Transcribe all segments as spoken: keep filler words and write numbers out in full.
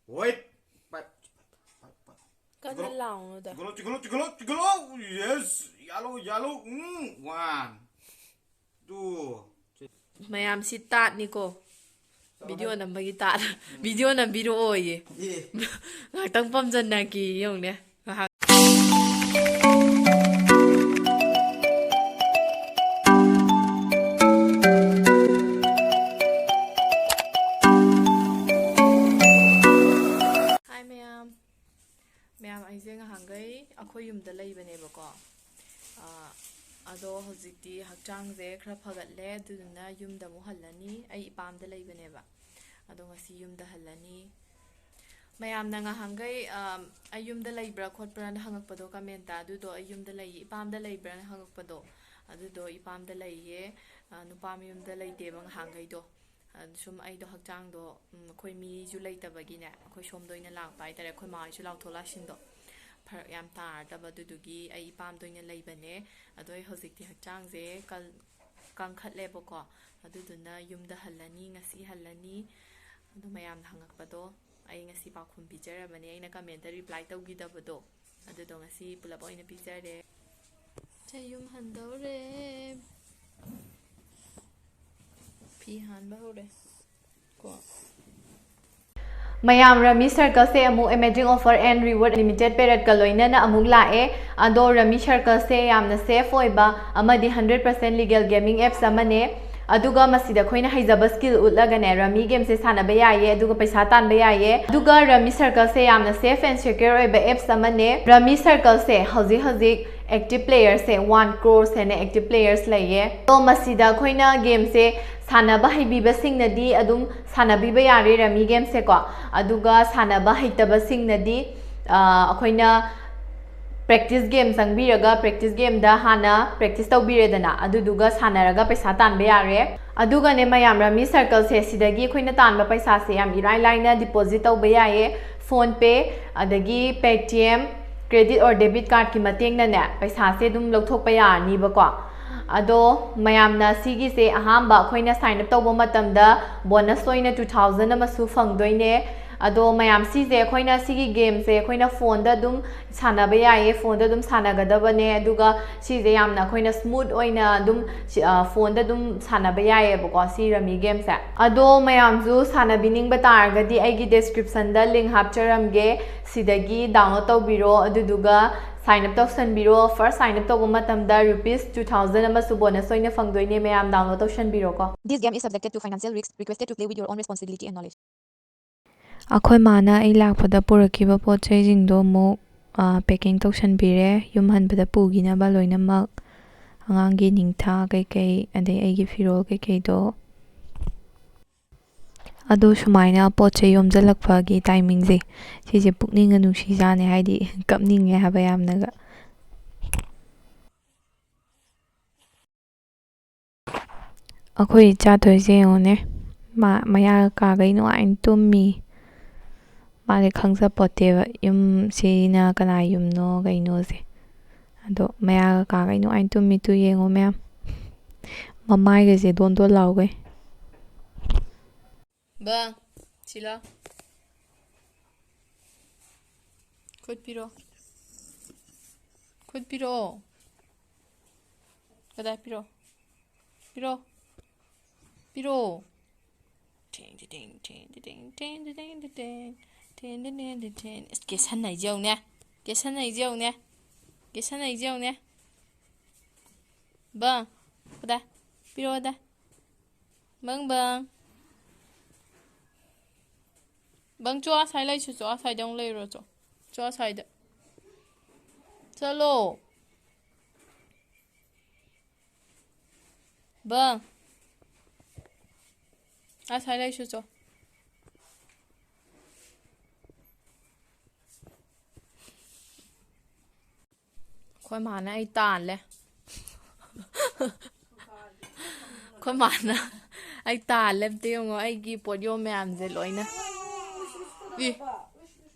Wait. Five. ꯀꯟꯅ ꯂꯥꯎꯅꯨꯗ꯫ Chikolo, chikolo, chikolo, chikolo. Yes. Yalo, yalo. Mm. One. Two. ꯃꯌꯥꯝꯁꯤ ꯇꯥꯠꯅꯤꯀꯣ꯫ Video ꯅꯝꯕꯒꯤ ꯇꯥꯠ꯫ Video ꯅꯝꯕꯤꯔꯛꯑꯣꯌꯦ꯫ Yeah. ꯉꯥꯏꯍꯥꯛꯇꯪ ꯄꯝꯖꯟꯅꯒꯦ ꯌꯦꯡꯉꯨꯅꯦ꯫ ꯉꯥꯏꯍꯥꯛ꯫ Hi ꯃꯌꯥꯝ꯫ ꯃꯌꯥꯝ, ꯑꯩꯁꯦ ꯉꯍꯥꯟꯈꯩ ꯑꯩꯈꯣꯏ ꯌꯨꯝꯗ ꯂꯩꯕꯅꯦꯕꯀꯣ꯫ ꯑꯥ, ꯑꯗꯣ ꯍꯧꯖꯤꯛꯇꯤ ꯍꯛꯆꯥꯡꯁꯦ ꯈꯔ ꯐꯒꯠꯂꯦ, ꯑꯗꯨꯗꯨꯅ ꯌꯨꯝꯗ ꯑꯃꯨꯛ ꯍꯜꯂꯅꯤ꯫ ꯑꯩ ꯏꯄꯥꯝꯗ ꯂꯩꯕꯅꯦꯕ꯫ ꯑꯗꯣ ꯉꯁꯤ ꯌꯨꯝꯗ ꯍꯜꯂꯅꯤ꯫ ꯃꯌꯥꯝꯅ ꯉꯍꯥꯟꯈꯩ, ꯑꯥ, ꯑꯩ ꯌꯨꯝꯗ ꯂꯩꯕ꯭ꯔꯥ ꯈꯣꯠꯄ꯭ꯔꯥꯅ ꯍꯪꯉꯛꯄꯗꯣ comment ꯇ, ꯑꯗꯨꯗꯣ ꯑꯩ ꯌꯨꯝꯗ ꯂꯩꯌꯦ, ꯏꯄꯥꯝꯗ ꯂꯩꯕ꯭ꯔꯥꯅ ꯍꯪꯉꯛꯄꯗꯣ, ꯑꯗꯨꯗꯣ ꯏꯄꯥꯝꯗ ꯂꯩꯌꯦ꯫ ꯑꯥ, ꯅꯨꯄꯥ ꯃꯌꯨꯝꯗ ꯂꯩꯇꯦꯕ ꯉꯍꯥꯟꯈꯩꯗꯣ꯫ ꯑꯗ ꯁꯨꯝ ꯑꯩꯗꯣ ꯍꯛꯆꯥꯡꯗꯣ, ꯎꯝ, ꯑꯩꯈꯣꯏ ꯃꯤꯁꯨ ꯂꯩꯇꯕꯒꯤꯅꯦ, ꯑꯩꯈꯣꯏ ꯁꯣꯝꯗ ꯑꯣꯏꯅ ꯂꯥꯛꯄ ꯍꯥꯏꯇꯥꯔꯦ, ꯑꯩꯈꯣꯏ ꯃꯥ ꯍꯣꯏꯁꯨ ꯂꯥꯛꯊꯣꯛ ꯂꯥꯛꯁꯤꯟꯗꯣ ꯐꯔꯛ ꯌꯥꯝ ꯇꯥꯔꯗꯕ, ꯑꯗꯨꯗꯨꯒꯤ ꯑꯩ ꯏꯄꯥꯝꯗ ꯑꯣꯏꯅ ꯂꯩꯕꯅꯦ꯫ ꯑꯗꯣ ꯑꯩ ꯍꯧꯖꯤꯛꯇꯤ ꯍꯛꯆꯥꯡꯁꯦ ꯀꯜ-, ꯀꯟꯈꯠꯂꯦꯕꯀꯣ꯫ ꯑꯗꯨꯗꯨꯅ ꯌꯨꯝꯗ ꯍꯜꯂꯅꯤ, ꯉꯁꯤ ꯍꯜꯂꯅꯤ꯫ ꯑꯗꯣ ꯃꯌꯥꯝꯅ ꯍꯪꯉꯛꯄꯗꯣ ꯑꯩ ꯉꯁꯤ ꯄꯥꯎꯈꯨꯝ ꯄꯤꯖꯔꯕꯅꯦ, ꯑꯩꯅ comment ꯇ reply ꯇꯧꯈꯤꯗꯕꯗꯣ꯫ ꯑꯗꯨꯗꯣ ꯉꯁꯤ ꯄꯨꯂꯞ ꯑꯣꯏꯅ ꯄꯤꯖꯔꯦ꯫ ꯁꯦ, ꯌꯨꯝ ꯍꯟꯗꯧꯔꯦ꯫ ꯐꯤ ꯍꯥꯟꯕ ꯍꯧꯔꯦ꯫ ꯀꯣ꯫ ꯃꯌꯥꯝ, Rummy Circle ꯁꯦ ꯑꯃꯨꯛ Amazing Offer and Reward Unlimited Period ꯀ ꯂꯣꯏꯅꯅ ꯑꯃꯨꯛ ꯂꯥꯛꯑꯦ꯫ ꯑꯗꯣ Rummy Circle ꯁꯦ ꯌꯥꯝꯅ safe ꯑꯣꯏꯕ ꯑꯃꯗꯤ hundred percent legal gaming apps ꯑꯃꯅꯦ꯫ ꯑꯗꯨꯒ ꯃꯁꯤꯗ ꯑꯩꯈꯣꯏꯅ ꯍꯩꯖꯕ skill ꯎꯠꯂꯒꯅꯦ, Rummy game ꯁꯦ ꯁꯥꯟꯅꯕ ꯌꯥꯏꯌꯦ, ꯑꯗꯨꯒ ꯄꯩꯁꯥ ꯇꯥꯟꯕ ꯌꯥꯏꯌꯦ꯫ ꯑꯗꯨꯒ Rummy Circle ꯁꯦ ꯌꯥꯝꯅ safe and secure ꯑꯣꯏꯕ apps ꯑꯃꯅꯦ꯫ Rummy Circle ꯁꯦ ꯍꯧꯖꯤꯛ ꯍꯧꯖꯤꯛ active players ꯁꯦ one crore ꯍꯦꯟꯅ active players ꯂꯩꯌꯦ꯫ ꯑꯗꯣ ꯃꯁꯤꯗ ꯑꯩꯈꯣꯏꯅ game ꯁꯦ ꯁꯥꯟꯅꯕ ꯍꯩꯕꯤꯕꯁꯤꯡꯅꯗꯤ ꯑꯗꯨꯝ ꯁꯥꯟꯅꯕꯤꯕ ꯌꯥꯔꯦ Rummy game ꯁꯦꯀꯣ꯫ ꯑꯗꯨꯒ ꯁꯥꯟꯅꯕ ꯍꯩꯇꯕꯁꯤꯡꯅꯗꯤ, ꯑ, ꯑꯩꯈꯣꯏꯅ practice game ꯆꯪꯕꯤꯔꯒ practice game ꯗ ꯍꯥꯟꯅ practice ꯇꯧꯕꯤꯔꯦꯗꯅ, ꯑꯗꯨꯗꯨꯒ ꯁꯥꯟꯅꯔꯒ ꯄꯩꯁꯥ ꯇꯥꯟꯕ ꯌꯥꯔꯦ꯫ ꯑꯗꯨꯒꯅꯦ ꯃꯌꯥꯝ, Rummy Circle ꯁꯦ ꯁꯤꯗꯒꯤ ꯑꯩꯈꯣꯏꯅ ꯇꯥꯟꯕ ꯄꯩꯁꯥꯁꯦ ꯌꯥꯝ ꯏꯔꯥꯏ ꯂꯥꯏꯅ deposit ꯇꯧꯕ ꯌꯥꯏꯌꯦ꯫ PhonePe, ꯑꯗꯒꯤ Paytm, credit or debit card ꯀꯤ ꯃꯇꯦꯡꯅꯅꯦ ꯄꯩꯁꯥꯁꯦ ꯑꯗꯨꯝ ꯂꯧꯊꯣꯛꯄ ꯌꯥꯔꯅꯤꯕꯀꯣ꯫ ꯑꯗꯣ ꯃꯌꯥꯝꯅ ꯁꯤꯒꯤꯁꯦ ꯑꯍꯥꯟꯕ ꯑꯩꯈꯣꯏꯅ sign up ꯇꯧꯕ ꯃꯇꯝꯗ bonus ꯑꯣꯏꯅ two thousand ꯑꯃꯁꯨ ꯐꯪꯗꯣꯏꯅꯦ꯫ ꯑꯗꯣ ꯃꯌꯥꯝ, ꯁꯤꯁꯦ ꯑꯩꯈꯣꯏꯅ, ꯁꯤꯒꯤ ꯒꯦꯝꯁꯦ ꯑꯩꯈꯣꯏꯅ ꯐꯣꯟꯗ ꯑꯗꯨꯝ ꯁꯥꯟꯅꯕ ꯌꯥꯏꯌꯦ, ꯐꯣꯟꯗ ꯑꯗꯨꯝ ꯁꯥꯟꯅꯒꯗꯕꯅꯦ꯫ ꯑꯗꯨꯒ ꯁꯤꯁꯦ ꯌꯥꯝꯅ ꯑꯩꯈꯣꯏꯅ ꯁ꯭ꯃꯨꯠ ꯑꯣꯏꯅ ꯑꯗꯨꯝ ꯁꯤ, ꯑ, ꯐꯣꯟꯗ ꯑꯗꯨꯝ ꯁꯥꯟꯅꯕ ꯌꯥꯏꯌꯦꯕꯀꯣ, ꯁꯤ ꯔꯃꯤ ꯒꯦꯝꯁꯦ꯫ ꯑꯗꯣ ꯃꯌꯥꯝꯁꯨ ꯁꯥꯟꯅꯕꯤꯅꯤꯡꯕ ꯇꯥꯔꯒꯗꯤ ꯑꯩꯒꯤ ꯗꯤꯁꯀ꯭ꯔꯤꯞꯁꯟꯗ ꯂꯤꯡ ꯍꯥꯞꯆꯔꯝꯒꯦ, ꯁꯤꯗꯒꯤ ꯗꯥꯎꯟꯂꯣꯗ ꯇꯧꯕꯤꯔꯣ꯫ ꯑꯗꯨꯗꯨꯒ ꯁꯥꯏꯟ ꯑꯞ ꯇꯧꯁꯟꯕꯤꯔꯣ꯫ ꯐꯥꯔꯁ ꯁꯥꯏꯟ ꯑꯞ ꯇꯧꯕ ꯃꯇꯝꯗ ꯔꯨꯄꯤꯁ ꯇꯨ ꯊꯥꯎꯖꯟ ꯑꯃꯁꯨ ꯕꯣꯅꯁ ꯑꯣꯏꯅ ꯐꯪꯗꯣꯏꯅꯦ꯫ ꯃꯌꯥꯝ ꯗꯥꯎꯟꯂꯣꯗ ꯇꯧꯁꯟꯕꯤꯔꯣꯀꯣ꯫ This game is subjected to financial risk. Requested to play with your own responsibility and knowledge. ꯑꯩꯈꯣꯏ ꯃꯥꯅ ꯑꯩ ꯂꯥꯛꯄꯗ ꯄꯨꯔꯛꯈꯤꯕ ꯄꯣꯠ ꯆꯩꯁꯤꯡꯗꯣ ꯑꯃꯨꯛ, ꯑ, ꯄꯦꯀꯤꯡ ꯇꯧꯁꯟꯕꯤꯔꯦ, ꯌꯨꯝ ꯍꯟꯕꯗ ꯄꯨꯈꯤꯅꯕ ꯂꯣꯏꯅꯃꯛ꯫ ꯑꯉꯥꯡꯒꯤ ꯅꯤꯡꯊꯥ ꯀꯩꯀꯩ, ꯑꯗꯩ ꯑꯩꯒꯤ ꯐꯤꯔꯣꯜ ꯀꯩꯀꯩꯗꯣ꯫ ꯑꯗꯣ ꯁꯨꯃꯥꯏꯅ ꯄꯣꯠ ꯆꯩ ꯌꯣꯝꯁꯤꯜꯂꯛꯄꯒꯤ ꯇꯥꯏꯃꯤꯡꯁꯦ, ꯁꯤꯁꯦ ꯄꯨꯛꯅꯤꯡꯒ ꯅꯨꯡꯁꯤꯖꯥꯅꯦ, ꯍꯥꯏꯗꯤ ꯀꯞꯅꯤꯡꯉꯦ ꯍꯥꯏꯕ ꯌꯥꯝꯅꯒ꯫ ꯑꯩꯈꯣꯏ ꯏꯆꯥꯊꯣꯏꯁꯦ ꯌꯦꯡꯉꯨꯅꯦ, ꯃꯥ ꯃꯌꯥꯒ ꯀꯥꯒꯩ ꯅꯨꯡꯉꯥꯏꯅ ꯇꯨꯝꯃꯤ꯫ ꯃꯥꯗꯤ ꯈꯪꯖꯄꯣꯠꯇꯦꯕ ꯌꯨꯝꯁꯤꯅ ꯀꯅꯥ ꯌꯨꯝꯅꯣ ꯀꯩꯅꯣꯁꯦ꯫ ꯑꯗꯣ ꯃꯌꯥꯒ ꯀꯥꯒꯩ ꯅꯨꯡꯉꯥꯏꯅ ꯇꯨꯝꯃꯤ꯫ ꯇꯨ ꯌꯦꯡꯉꯣ ꯃꯌꯥꯝ, ꯃꯃꯥꯏꯒꯁꯦ ꯗꯣꯟ ꯗꯣꯟ ꯂꯥꯎꯒꯩ꯫ ꯕ, ꯁꯤꯂꯥ꯫ ꯈꯨꯠ ꯄꯤꯔꯣ꯫ ꯈꯨꯠ ꯄꯤꯔꯛꯑꯣ꯫ ꯀꯗꯥꯏ ꯄꯤꯔꯛꯑꯣ? ꯄꯤꯔꯛꯑꯣ꯫ ꯄꯤꯔꯛꯑꯣ꯫ ꯊꯦꯡ, ꯊꯦꯡ, ꯊꯦꯡ, ꯊꯦꯡ, ꯊꯦꯡ, ꯊꯦꯡ, ꯊꯦꯡ, ꯊꯦꯡ, ꯊꯦꯡ, ꯊꯦꯡ, ꯊꯦꯡ, ꯊꯦꯡ꯫ ꯑꯁ, ꯀꯦꯁꯟꯅꯩꯁꯦ ꯌꯦꯡꯉꯨꯅꯦ꯫ ꯀꯦꯁꯟꯅꯩꯁꯦ ꯌꯦꯡꯉꯨꯅꯦ꯫ ꯀꯦꯁꯟꯅꯩꯁꯦ ꯌꯦꯡꯉꯨꯅꯦ꯫ ꯕ, ꯀꯗꯥꯏ? ꯄꯤꯔꯛꯑꯣ ꯀꯗꯥꯏ? ꯕꯪ ꯕꯪ꯫ ꯕꯪ, ꯆꯣ ꯑꯁꯥꯏ ꯂꯩꯁꯨ ꯆꯣ, ꯑꯁꯥꯏꯗ ꯑꯃꯨꯛ ꯂꯩꯔꯨꯔꯣ ꯆꯣ꯫ ꯆꯣ ꯑꯁꯥꯏꯗ꯫ ꯆꯠꯂꯣ꯫ ꯕꯪ꯫ ꯑꯁꯥꯏ ꯂꯩꯁꯨ ꯆꯣ꯫ ꯑꯩꯈꯣꯏ ꯃꯥꯅ ꯑꯩ ꯇꯥꯜꯂꯦ꯫ ꯑꯩꯈꯣꯏ ꯃꯥꯅ ꯑꯩ ꯇꯥꯜꯂꯦ꯫ ꯑꯝꯇ ꯌꯦꯡꯉꯣ, ꯑꯩꯒꯤ ꯄꯣꯠ ꯌꯣꯝ ꯃꯌꯥꯝꯁꯦ ꯂꯣꯏꯅ꯫ ꯏ꯫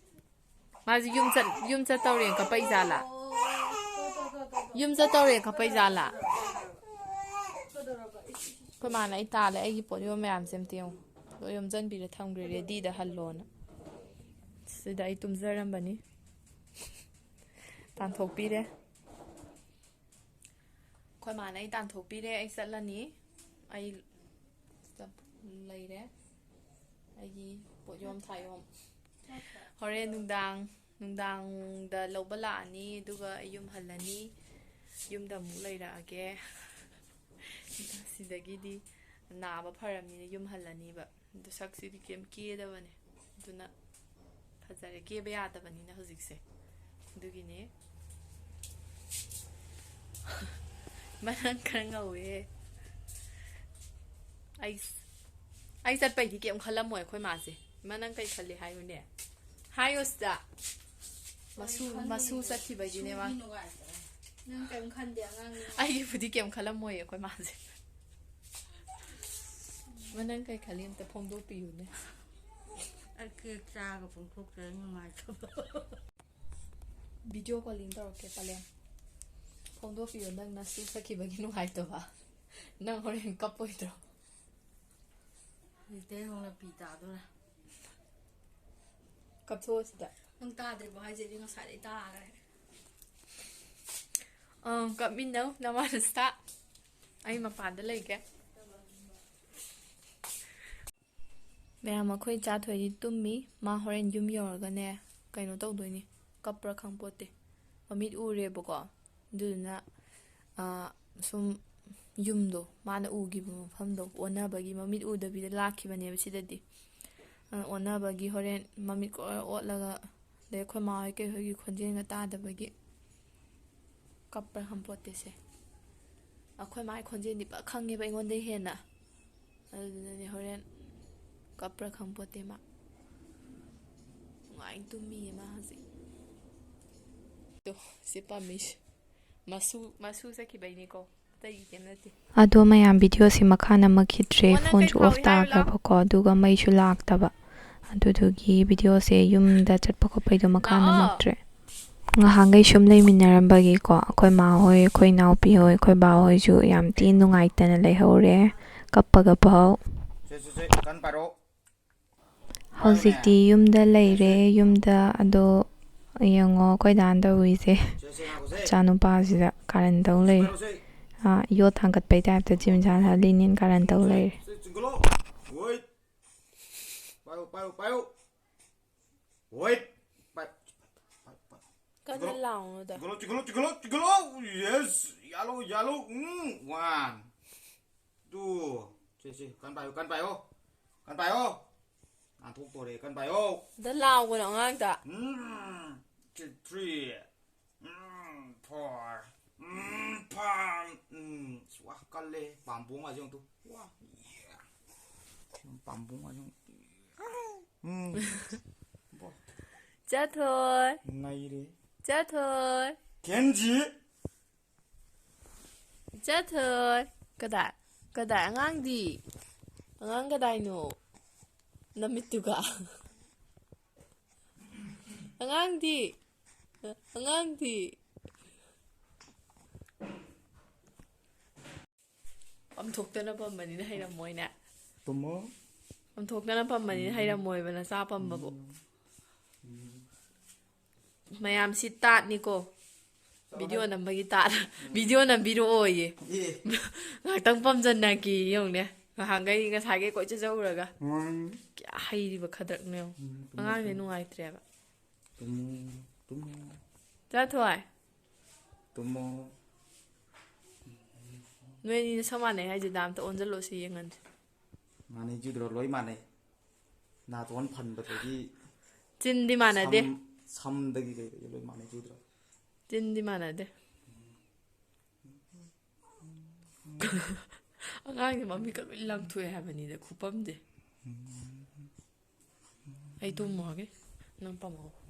ꯃꯥꯁꯦ ꯌꯨꯝ ꯆꯠ-, ꯌꯨꯝ ꯆꯠꯇꯧꯔꯦꯅ ꯀꯞꯄꯛꯏ ꯖꯥꯠꯂꯥ? ꯌꯨꯝ ꯆꯠꯇꯧꯔꯦꯅ ꯀꯞꯄꯛꯏ ꯖꯥꯠꯂꯥ? ꯑꯩꯈꯣꯏ ꯃꯥꯅ ꯑꯩ ꯇꯥꯜꯂꯦ, ꯑꯩꯒꯤ ꯄꯣꯠ ꯌꯣꯝ ꯃꯌꯥꯝꯁꯦ ꯑꯝꯇ ꯌꯦꯡꯉꯣ꯫ ꯂꯣꯏ ꯌꯣꯝꯖꯟꯕꯤꯔ ꯊꯝꯈ꯭ꯔꯦ, ꯔꯦꯗꯤꯗ ꯍꯜꯂꯣꯅ꯫ ꯁꯤꯗ ꯑꯩ ꯇꯨꯝꯖꯔꯝꯕꯅꯤ꯫ ꯇꯥꯟꯊꯣꯛꯄꯤꯔꯦ꯫ ꯑꯩꯈꯣꯏ ꯃꯥꯅ ꯑꯩ ꯇꯥꯟꯊꯣꯛꯄꯤꯔꯦ꯫ ꯑꯩ ꯆꯠꯂꯅꯤ꯫ ꯑꯩ ꯁꯤꯗ ꯂꯩꯔꯦ꯫ ꯑꯩꯒꯤ ꯄꯣꯠꯌꯣꯝ ꯊꯥꯌꯣꯝ꯫ ꯍꯣꯔꯦꯟ ꯅꯨꯡꯗꯥꯡ, ꯅꯨꯡꯗꯥꯡꯗ ꯂꯧꯕ ꯂꯥꯛꯑꯅꯤ, ꯑꯗꯨꯒ ꯑꯩ ꯌꯨꯝ ꯍꯜꯂꯅꯤ꯫ ꯌꯨꯝꯗ ꯑꯃꯨꯛ ꯂꯩꯔꯛꯑꯒꯦ꯫ ꯁꯤꯗꯒꯤꯗꯤ ꯅꯥꯕ ꯐꯔꯕꯅꯤꯅ ꯌꯨꯝ ꯍꯜꯂꯅꯤꯕ꯫ ꯑꯗꯨ ꯁꯛꯁꯤꯗꯤ ꯀꯩꯝ ꯀꯦꯗꯕꯅꯦ꯫ ꯑꯗꯨꯅ ꯐꯖꯔꯦ꯫ ꯀꯦꯕ ꯌꯥꯗꯕꯅꯤꯅ ꯍꯧꯖꯤꯛꯁꯦ꯫ ꯑꯗꯨꯒꯤꯅꯦ꯫ ꯃꯅꯪ ꯈꯔ ꯉꯧꯋꯦ꯫ ꯑꯩ, ꯑꯩ ꯆꯠꯄꯩꯗꯤ ꯀꯩꯝ ꯈꯜꯂꯝꯃꯣꯏ ꯑꯩꯈꯣꯏ ꯃꯥꯁꯦ꯫ ꯏꯃꯥ, ꯅꯪ ꯀꯩ ꯈꯜꯂꯤ ꯍꯥꯏꯌꯨꯅꯦ? ꯍꯥꯏꯌꯣ ꯁꯤꯗ꯫ ꯃꯁꯨ, ꯃꯁꯨ ꯆꯠꯈꯤꯕꯩꯗꯤꯅꯦ ꯃꯥ꯫ ꯅꯪ ꯀꯩꯝ ꯈꯟꯗꯦ ꯑꯉꯥꯡꯅꯤ꯫ ꯑꯩꯒꯤꯕꯨꯗꯤ ꯀꯩꯝ ꯈꯜꯂꯝꯃꯣꯏ ꯑꯩꯈꯣꯏ ꯃꯥꯁꯦ꯫ ꯃꯥ, ꯅꯪ ꯀꯩ ꯈꯜꯂꯤ ꯑꯝꯇ ꯐꯣꯡꯗꯣꯛꯄꯤꯌꯨꯅꯦ꯫ ꯑꯩ ꯀꯦꯛ ꯆꯥꯒ ꯐꯣꯡꯗꯣꯛꯇ꯭ꯔꯦ, ꯑꯩ ꯅꯨꯡꯉꯥꯏꯇꯕ꯫ ꯚꯤꯗꯤꯑꯣ ꯀꯣꯂꯤꯡ ꯇꯧꯔꯛꯀꯦ, ꯄꯂꯦꯝ꯫ ꯐꯣꯡꯗꯣꯛꯄꯤꯌꯣ, ꯅꯪ ꯅꯁꯨ ꯆꯠꯈꯤꯕꯒꯤ ꯅꯨꯡꯉꯥꯏꯇꯕ꯫ ꯅꯪ ꯍꯣꯔꯦꯟ ꯀꯞꯄꯣꯏꯗ꯭ꯔꯣ? ꯍꯧꯖꯤꯛꯇꯩ ꯍꯧꯅ ꯄꯤ ꯇꯥꯗꯣꯔꯦ꯫ ꯀꯞꯊꯣꯛꯑꯣ ꯁꯤꯗ꯫ ꯅꯪ ꯇꯥꯗ꯭ꯔꯤꯕꯣ ꯍꯥꯏꯁꯦ? ꯑꯩꯗꯤ ꯉꯁꯥꯏꯗꯩ ꯇꯥꯈ꯭ꯔꯦ꯫ ꯑꯪ, ꯀꯞꯃꯤꯟꯅꯧ, ꯅꯃꯥꯅ ꯁꯤꯗ꯫ ꯑꯩ ꯃꯄꯥꯟꯗ ꯂꯩꯒꯦ꯫ ꯃꯌꯥꯝ, ꯑꯩꯈꯣꯏ ꯏꯆꯥ ꯊꯣꯏꯗꯤ ꯇꯨꯝꯃꯤ꯫ ꯃꯥ ꯍꯣꯔꯦꯟ ꯌꯨꯝ ꯌꯧꯔꯒꯅꯦ, ꯀꯩꯅꯣ ꯇꯧꯗꯣꯏꯅꯤ, ꯀꯞꯄ꯭ꯔꯥ ꯈꯪꯄꯣꯠꯇꯦ꯫ ꯃꯃꯤꯠ ꯎꯔꯦꯕꯀꯣ, ꯑꯗꯨꯗꯨꯅ, ꯑꯥ, ꯁꯨꯝ ꯌꯨꯝꯗꯣ, ꯃꯥꯅ ꯎꯈꯤꯕ ꯃꯐꯝꯗꯣ ꯑꯣꯟꯅꯕꯒꯤ, ꯃꯃꯤꯠ ꯎꯗꯕꯤꯗ ꯂꯥꯛꯈꯤꯕꯅꯦꯕ ꯁꯤꯗꯗꯤ꯫ ꯑꯗꯨꯅ ꯑꯣꯟꯅꯕꯒꯤ ꯍꯣꯔꯦꯟ ꯃꯃꯤꯠ ꯀꯣꯏ ꯑꯣꯠꯂꯒ, ꯑꯗꯩ ꯑꯩꯈꯣꯏ ꯃꯥ ꯍꯣꯏ ꯀꯩ ꯍꯣꯏꯒꯤ ꯈꯣꯟꯖꯦꯜꯒ ꯇꯥꯗꯕꯒꯤ ꯀꯞꯄ꯭ꯔꯥ ꯈꯪꯄꯣꯠꯇꯦꯁꯦ꯫ ꯑꯩꯈꯣꯏ ꯃꯥꯒꯤ ꯈꯣꯟꯖꯦꯜꯗꯤ ꯄꯨꯔꯥ ꯈꯪꯉꯦꯕ ꯑꯩꯉꯣꯟꯗꯩ ꯍꯦꯟꯅ꯫ ꯑꯗꯨꯗꯨꯅꯅꯦ ꯍꯣꯔꯦꯟ ꯀꯞꯄ꯭ꯔꯥ ꯈꯪꯄꯣꯠꯇꯦ ꯃꯥ꯫ ꯅꯨꯡꯉꯥꯏꯅ ꯇꯨꯝꯃꯤꯌꯦ ꯃꯥ ꯍꯧꯖꯤꯛ꯫ ꯇꯣ, ꯁꯤ ꯄꯥꯝꯃꯤꯁꯦ꯫ ꯃꯁꯨ, ꯃꯁꯨ ꯆꯠꯈꯤꯕꯩꯅꯤꯀꯣ꯫ ꯑꯇꯩꯒꯤ ꯀꯩꯝ ꯅꯠꯇꯦ꯫ ꯑꯗꯣ ꯃꯌꯥꯝ, ꯚꯤꯗꯤꯑꯣꯁꯤ ꯃꯈꯥ ꯅꯝꯃꯛꯈꯤꯗ꯭ꯔꯦ, ꯑꯣ, ꯅꯪ ꯀꯩ ꯐꯣꯟꯁꯨ ꯊꯥꯎ ꯑꯣꯐ ꯍꯥꯏꯔꯨ ꯂꯥꯎ꯫ ꯇꯥꯈ꯭ꯔꯕꯀꯣ, ꯑꯗꯨꯒ ꯃꯩꯁꯨ ꯂꯥꯛꯇꯕ꯫ ꯑꯗꯨꯗꯨꯒꯤ ꯚꯤꯗꯤꯑꯣꯁꯦ ꯌꯨꯝꯗ ꯆꯠꯄ ꯈꯣꯠꯄꯩꯗꯣ ꯃꯈꯥ ꯂꯥꯛꯑꯣ꯫ ꯅꯝꯃꯛꯇ꯭ꯔꯦ꯫ ꯉꯍꯥꯟꯈꯩ ꯁꯨꯝ ꯂꯩꯃꯤꯟꯅꯔꯝꯕꯒꯤꯀꯣ, ꯑꯩꯈꯣꯏ ꯃꯥ ꯍꯣꯏ, ꯑꯩꯈꯣꯏ ꯏꯅꯥꯎꯄꯤ ꯍꯣꯏ, ꯑꯩꯈꯣꯏ ꯕꯥ ꯍꯣꯏꯁꯨ ꯌꯥꯝ ꯊꯤꯅ ꯅꯨꯡꯉꯥꯏꯇꯅ ꯂꯩꯍꯧꯔꯦ, ꯀꯞꯄꯒ ꯐꯥꯎ꯫ ꯁꯦ, ꯁꯦ, ꯁꯦ, ꯀꯟ ꯄꯥꯏꯔꯣ꯫ ꯍꯧꯖꯤꯛꯇꯤ ꯌꯨꯝꯗ ꯂꯩꯔꯦ, ꯌꯨꯝꯗ꯫ ꯑꯗꯣ ꯌꯦꯡꯉꯣ, ꯑꯩꯈꯣꯏ ꯗꯥꯅ ꯇꯧꯔꯤꯁꯦ, ꯏꯆꯥꯅꯨꯄꯥꯁꯤꯗ ꯀꯥꯔꯟ ꯇꯧ ꯂꯩꯔꯦ꯫ ꯑꯥ, ꯌꯣꯠ ꯊꯥꯡꯒꯠꯄꯩ ꯇꯥꯏꯞꯇ ꯆꯤꯝ ꯁꯥ ꯁꯥ ꯂꯤꯟ ꯀꯥꯔꯟ ꯇꯧ ꯂꯩꯔꯦ꯫ ꯄꯥꯏꯌꯨ, ꯄꯥꯏꯌꯨ, ꯄꯥꯏꯌꯨ꯫ ꯋꯦꯠ! ꯄꯥꯏ-, ꯄꯥꯏ-, ꯄꯥꯏ-, ꯄꯥꯏ-, ꯀꯟꯅ ꯆꯤꯡꯈꯠꯂꯣ, ꯂꯥꯎꯅꯨꯗ꯫ ꯆꯤꯡꯈꯠꯂꯣ, ꯆꯤꯡꯈꯠꯂꯣ, ꯆꯤꯡꯈꯠꯂꯣ, ꯆꯤꯡꯈꯠꯂꯣ꯫ Yes! ꯌꯥꯜꯂꯣ, ꯌꯥꯜꯂꯣ꯫ ꯎꯝ, one, two꯫ ꯁꯦ, ꯁꯦ, ꯀꯟ ꯄꯥꯏꯌꯣ, ꯀꯟ ꯄꯥꯏꯌꯣ꯫ ꯀꯟ ꯄꯥꯏꯌꯣ꯫ ꯅꯥꯟꯊꯣꯛꯇꯣꯔꯦ, ꯀꯟ ꯄꯥꯏꯌꯣ꯫ ꯑꯗ ꯂꯥꯎꯒꯅꯣ ꯑꯉꯥꯡꯗ꯫ ꯎꯝ, three, three꯫ ꯎꯝ, four꯫ ꯎꯝ, five꯫ ꯎꯝ, ꯑꯁ, ꯋꯥ, ꯀꯜꯂꯦ꯫ ꯄꯥꯝꯕꯣꯝ ꯒꯥꯁꯦ ꯌꯦꯡꯉꯨ ꯇꯨ꯫ ꯋꯥ, ꯌꯦ꯫ ꯄꯥꯝꯕꯣꯝ ꯒꯥꯁꯦ ꯌꯦꯡꯉꯨ꯫ ꯎꯝ꯫ ꯕꯣ꯫ ꯆꯥꯊꯣꯏ꯫ ꯅꯩꯔꯦ꯫ ꯆꯥꯊꯣꯏ꯫ ꯀꯦꯟꯖꯤ꯫ ꯆꯥꯊꯣꯏ꯫ ꯀꯗꯥꯏ? ꯀꯗꯥꯏ? ꯑꯉꯥꯡꯗꯤ? ꯑꯉꯥꯡ ꯀꯗꯥꯏꯅꯣ? ꯅꯃꯤꯠꯇꯨꯒ꯫ ꯑꯉꯥꯡꯗꯤ? ꯑꯉꯥꯡꯗꯤ? ꯄꯝꯊꯣꯛꯇꯅ ꯄꯝꯕꯅꯤꯅ ꯍꯩꯔꯝꯃꯣꯏꯅꯦ꯫ ꯇꯨꯝꯃꯣ꯫ ꯄꯝꯊꯣꯛꯇꯅ ꯄꯝꯕꯅꯤꯅ ꯍꯩꯔꯝꯃꯣꯏꯕ ꯅꯆꯥ ꯄꯝꯕꯕꯨ꯫ ꯃꯌꯥꯝꯁꯤ ꯇꯥꯠꯅꯤꯀꯣ꯫ ꯚꯤꯗꯤꯑꯣ ꯅꯝꯕꯒꯤ ꯇꯥꯠ꯫ ꯚꯤꯗꯤꯑꯣ ꯅꯝꯕꯤꯔꯛꯑꯣꯌꯦ꯫ ꯑꯦ꯫ ꯉꯥꯏꯍꯥꯛꯇꯪ ꯄꯝꯖꯟꯅꯒꯦ ꯌꯦꯡꯉꯨꯅꯦ꯫ ꯉꯍꯥꯟꯈꯩ ꯉꯁꯥꯏꯈꯩ ꯀꯣꯏꯆꯠ ꯆꯠꯂꯨꯔꯒ꯫ ꯎꯝ꯫ ꯀꯌꯥ ꯍꯩꯔꯤꯕ ꯈꯗ꯭ꯔꯛꯅꯣ ꯌꯦꯡꯉꯨ꯫ ꯎꯝ, ꯇꯨꯝꯃꯣ, ꯑꯉꯥꯡꯁꯦ ꯇꯨꯝꯃꯣ꯫ ꯅꯨꯡꯉꯥꯏꯇ꯭ꯔꯦꯕ꯫ ꯇꯨꯝꯃꯣ, ꯇꯨꯝꯃꯣ꯫ ꯆꯥꯊꯣꯏ꯫ ꯇꯨꯝꯃꯣ꯫ ꯅꯣꯏ ꯑꯅꯤ ꯅꯁꯛ ꯃꯥꯟꯅꯩ ꯍꯥꯏꯁꯦ, ꯗꯥ ꯑꯝꯇ ꯑꯣꯟꯁꯤꯜꯂꯣ ꯁꯤ ꯌꯦꯡꯍꯟꯁꯦ꯫ ꯃꯥꯟꯅꯩ ꯖꯨꯗ꯭ꯔꯣ? ꯂꯣꯏ ꯃꯥꯟꯅꯩ꯫ ꯅꯥꯇꯣꯟ ꯐꯟꯕꯗꯒꯤ ꯆꯤꯟꯗꯤ ꯃꯥꯟꯅꯗꯦ꯫ ꯁꯝ-, ꯁꯝꯗꯒꯤ ꯀꯩꯗꯒꯤ ꯂꯣꯏ ꯃꯥꯟꯅꯩ ꯖꯨꯗ꯭ꯔꯣ? ꯆꯤꯟꯗꯤ ꯃꯥꯟꯅꯗꯦ꯫ ꯑꯉꯥꯡꯁꯦ ꯃꯃꯤꯠꯀ ꯂꯣꯏ ꯂꯪꯊꯣꯛꯑꯦ ꯍꯥꯏꯕꯅꯤꯗ, ꯈꯨꯄꯝꯁꯦ꯫ ꯑꯩ ꯇꯨꯝꯃꯨꯔꯒꯦ, ꯅꯪ ꯄꯥꯝꯃꯛꯑꯣ꯫